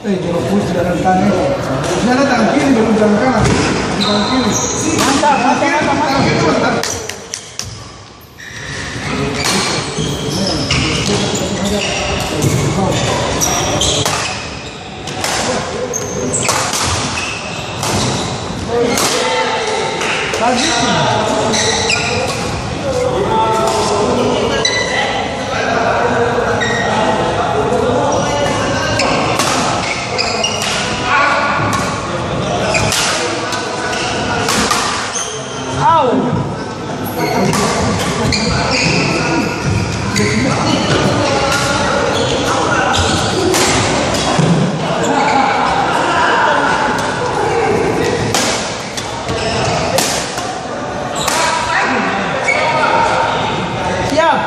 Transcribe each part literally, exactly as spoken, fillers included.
Eh, jolo pus jalan tangan. Jalan tangan kiri, belum jalan kanan. Tangan kiri. Mantap, mantap, mantap, mantap. Tangan kiri, mantap. Au. Siap.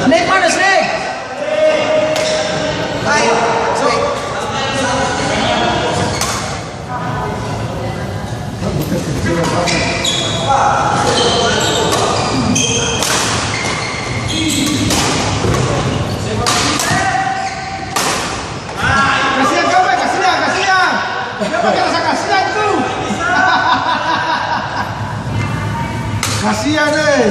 Snake mana, Snake? Hai, Snake. Kasihan kau, Bay, kasihan, kasihan. Dia pakai rasa kasihan tu. Kasihan, eh.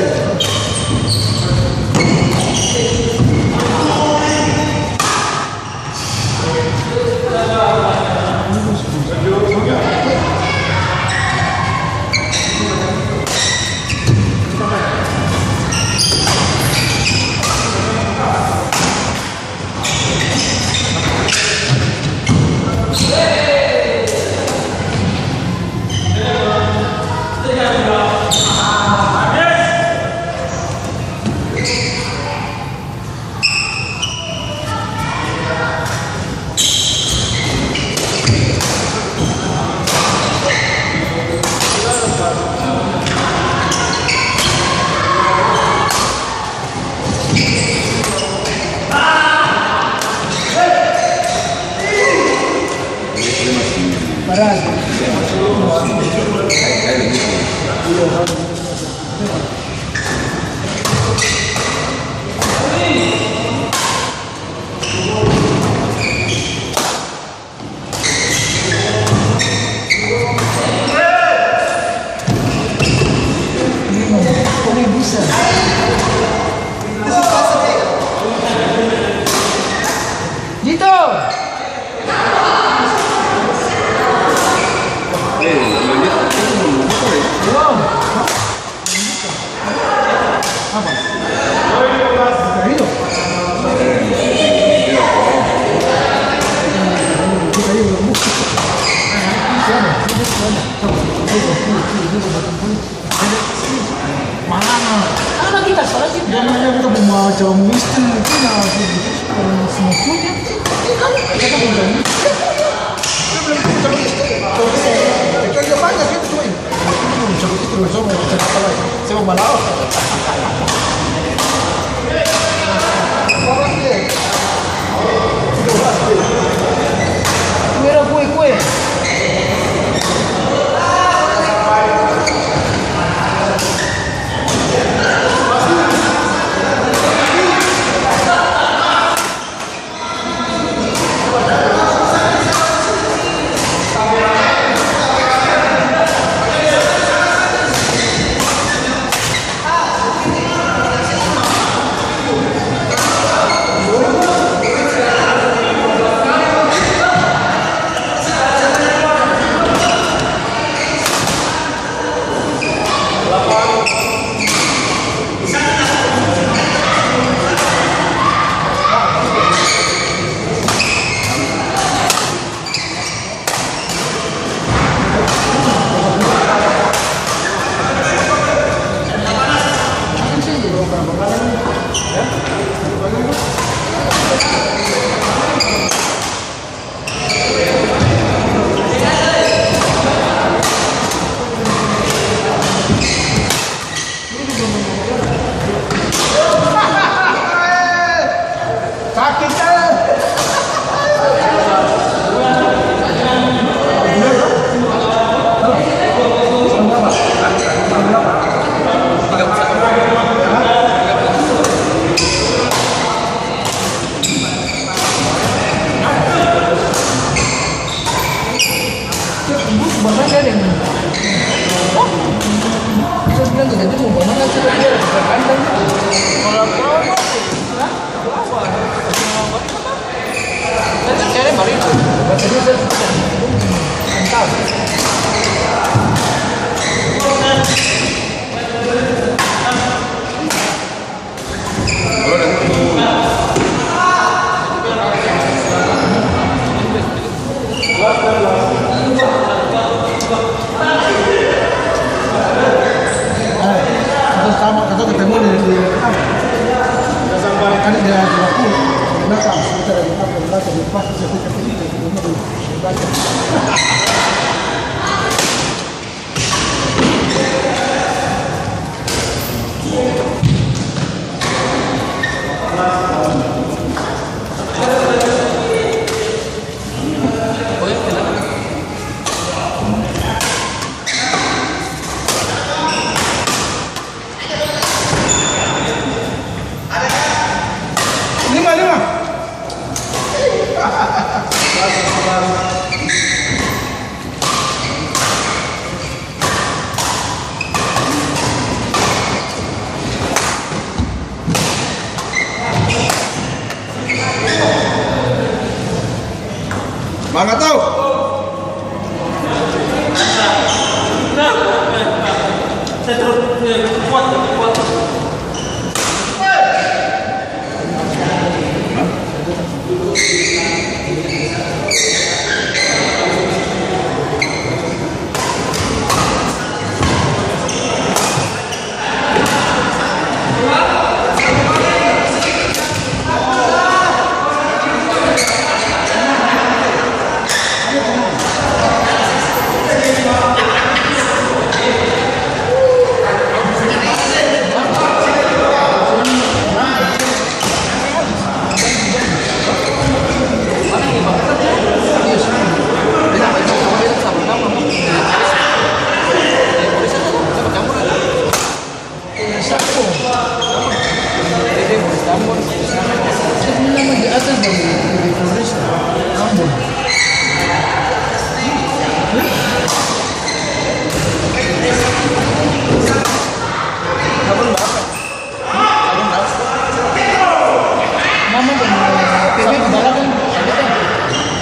Jito! Belum. Apa? Bukan itu. Mana? Dia nanya kita mau macam istri, itu nah, semua punya. Dia bilang, "Itu macam istri." Kalau dia, kalau dia banyak, dia cuma ini. Itu macam istri, macam, macam apa lagi? Saya mau malau. Merah kue, kue. Lima, lima. Manga tau? Mama deng P B di balakang, tapi kan,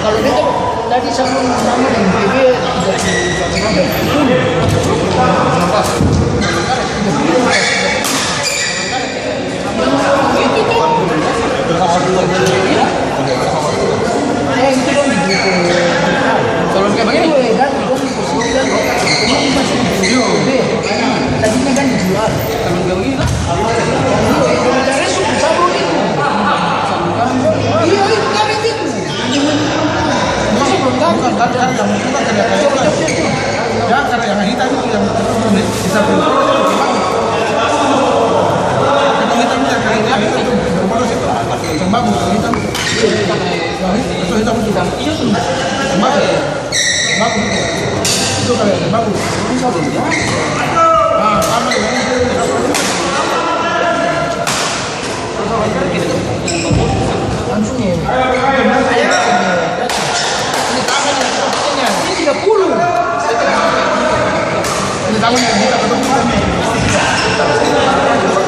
kalo beta tadi sama mama deng P B tidak di balakang. Eh, itu dong di buku. Kalo kayak begini? Iya, kan? Tadinya kan dijual. Iya, itu. Iya, itu kan itu. Masa belum tahu kan, kan, kan yang itu kan kerja kayu kan. Ya, karena yang hitam itu yang hitam itu. Yang hitam itu yang kerja itu, yang bagus itu. Yang hitam itu. Yang bagus. Bagus. Itu kali yang bagus. Ah, sama ya. Langsung ya. Ini tiga puluh. Ini tangan yang kita ketemu. Bisa, bisa, bisa, bisa, bisa.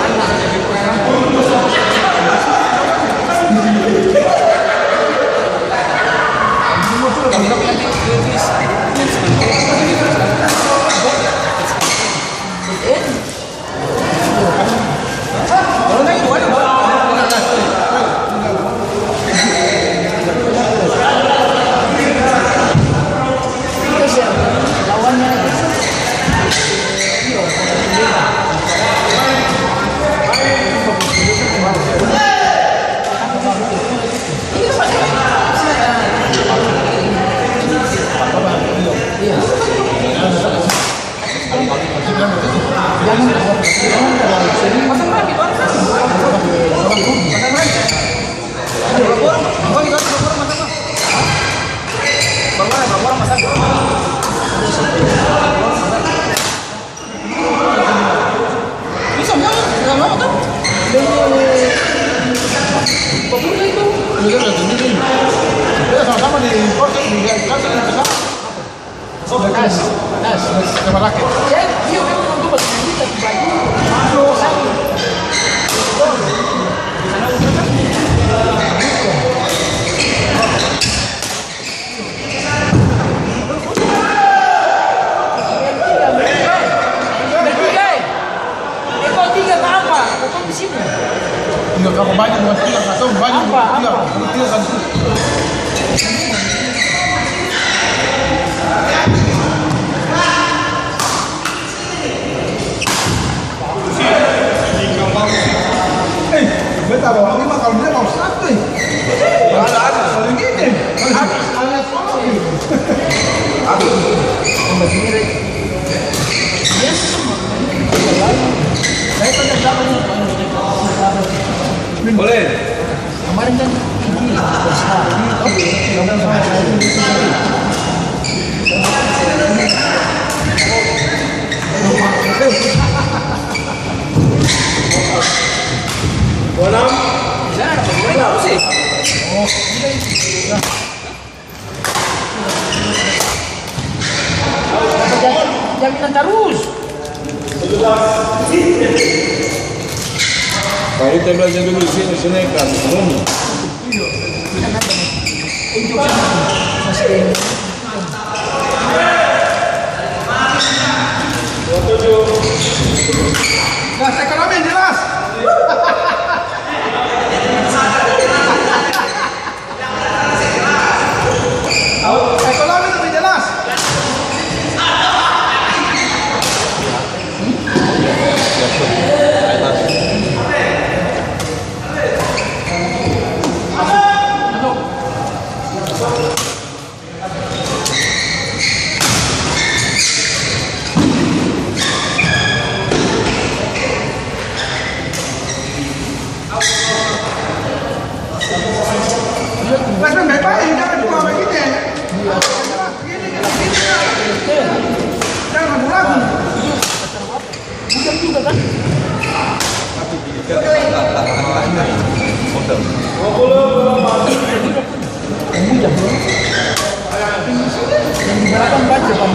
Iya, sama-sama di proses, di proses, di proses. Panas, panas. Sama laki. Ya, iya, memang untuk baju, tapi baju. Tiga kapa banyak, bukan tiga kapa banyak, bukan tiga kapa. Bawa lima, kalau dia bawa satu, eh. Ada, ada. Paling ini. Ada, ada satu, eh. Ada. Boleh. Kemarin kan Jaminan tarus. Baru kita belajar dulu di sini, sini kan. Gas ekonomi jelas. Ekonomi lebih jelas. Mas, baik-baik, jangan cuma begini. Jangan ragu-ragu. Bujang juga, kan? Bujang. Yang di belakang baca, Bang.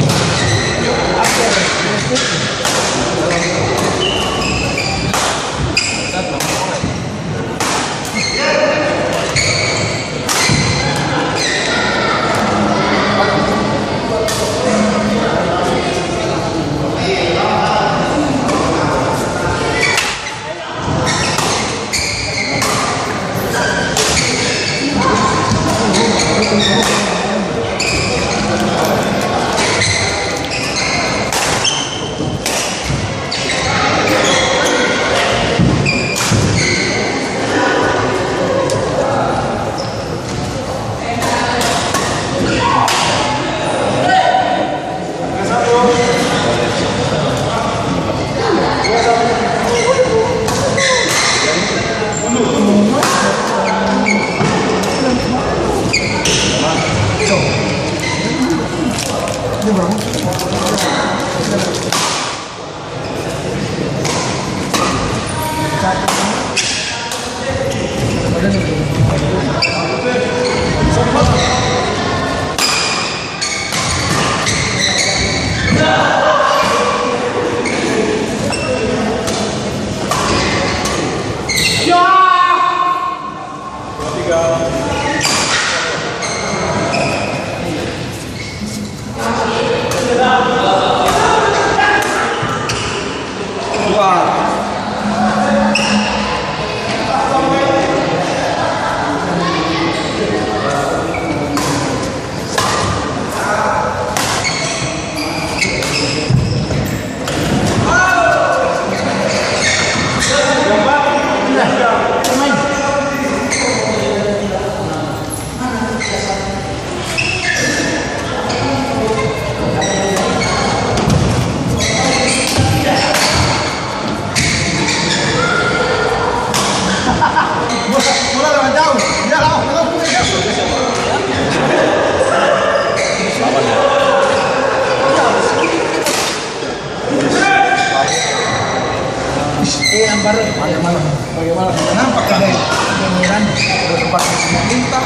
Eh, yang baru. Bagaimana? Bagaimana? Kenapa kalian? Beneran. Udah sempat minta.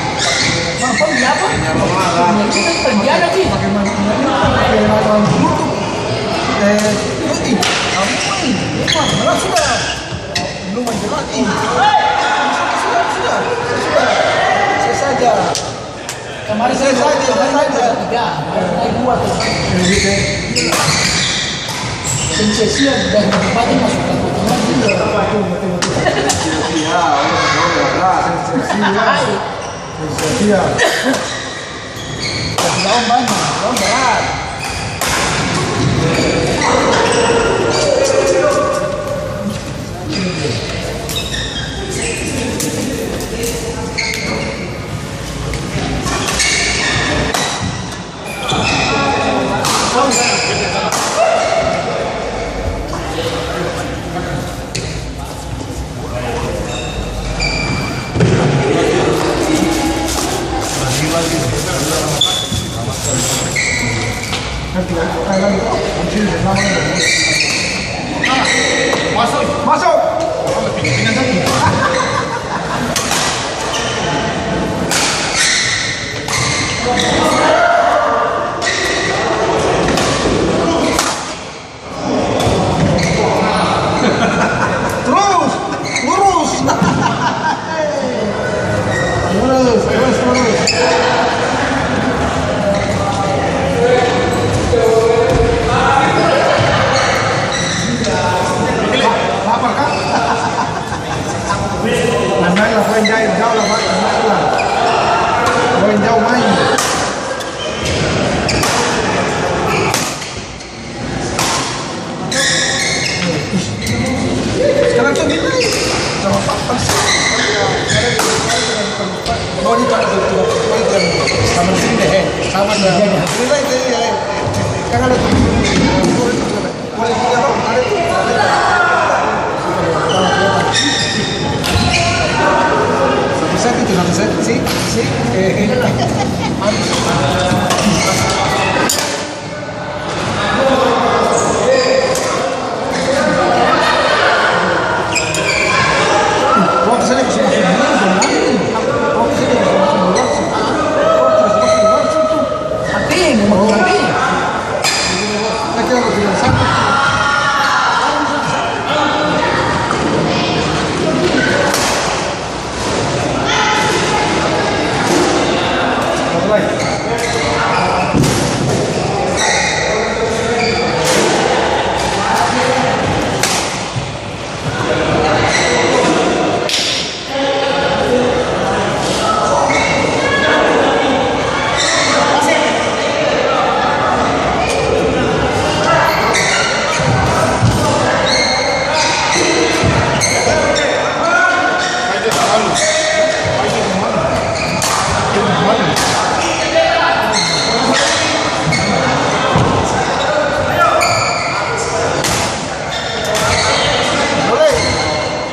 Bang, Bang, di apa? Ini kan kerja lagi. Bagaimana? Bagaimana? Tutup. Eh, tutup. Kamu main. Main. Malah sudah. Belum menjelaskan. Sudah, sudah, sudah. Selesai saja. Kemarin saya saja, saya saja. Tiga, naik dua tuh. Ini gitu. Sensasi dan tempatnya masuk ke kota lagi. Iya, betul, betul, betul. Sensasi, ya, orang tahu ya, berat, sensasi, ya. Sensasi, ya. Daun banyak, daun berat. Masuk, masuk. Terus, lurus. Lurus, terus, lurus. Lapar, kan? Main lah, main jauh, jauh lah, main, main lah. Main jauh, main. Sekarang tuh nilai sama Pak Pers. Oh, ini Pak, Pak, Pak, Pak, sama sini deh, eh. Sama deh. Nilai, nilai. Kan ada tuh. Boleh, boleh, Bang. Ada tuh. Satu set itu, satu set. Si, si. Eh, eh.